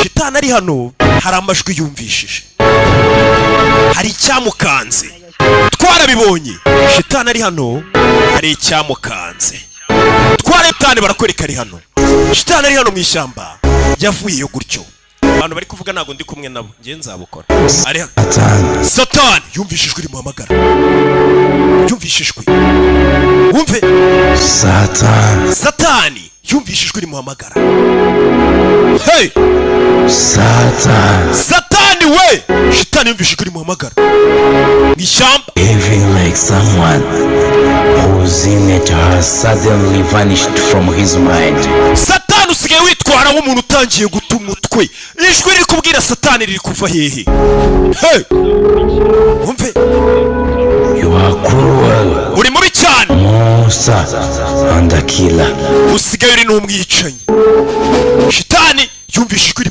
Shitani ari hano, hari amajwi yumvishije, hari icyamukanze. Twarabibonye, shitani ari hano, hari icyamukanze. Twaretani barakwereka ari hano, shitani ari hano mu ishyamba. Yavuyeyo gutyo. Abantu bari kuvuga, ntabwo ndi kumwe nabo, njye nzabukora. Ari hano. Satani yumvise ijwi rimuhamagara, yumvise ijwi, wumve. Satan. Satani yumvise ijwi rimuhamagara. Hey! Satan. Satani we! Shitani yumvise ijwi rimuhamagara mu ishyamba. Behaving like someone whose image has suddenly vanished from his mind. Satani, usigaye witwara nk'umuntu utangiye guta umutwe. Ijwi riri kubwira Satani riri kuva hehe? Hey! Wumve. You are cruel, Uri mubi cyane. monster, and a killer. Usigaye uri n'umwicanyi. Shitani yumvise ijwi rimubwira.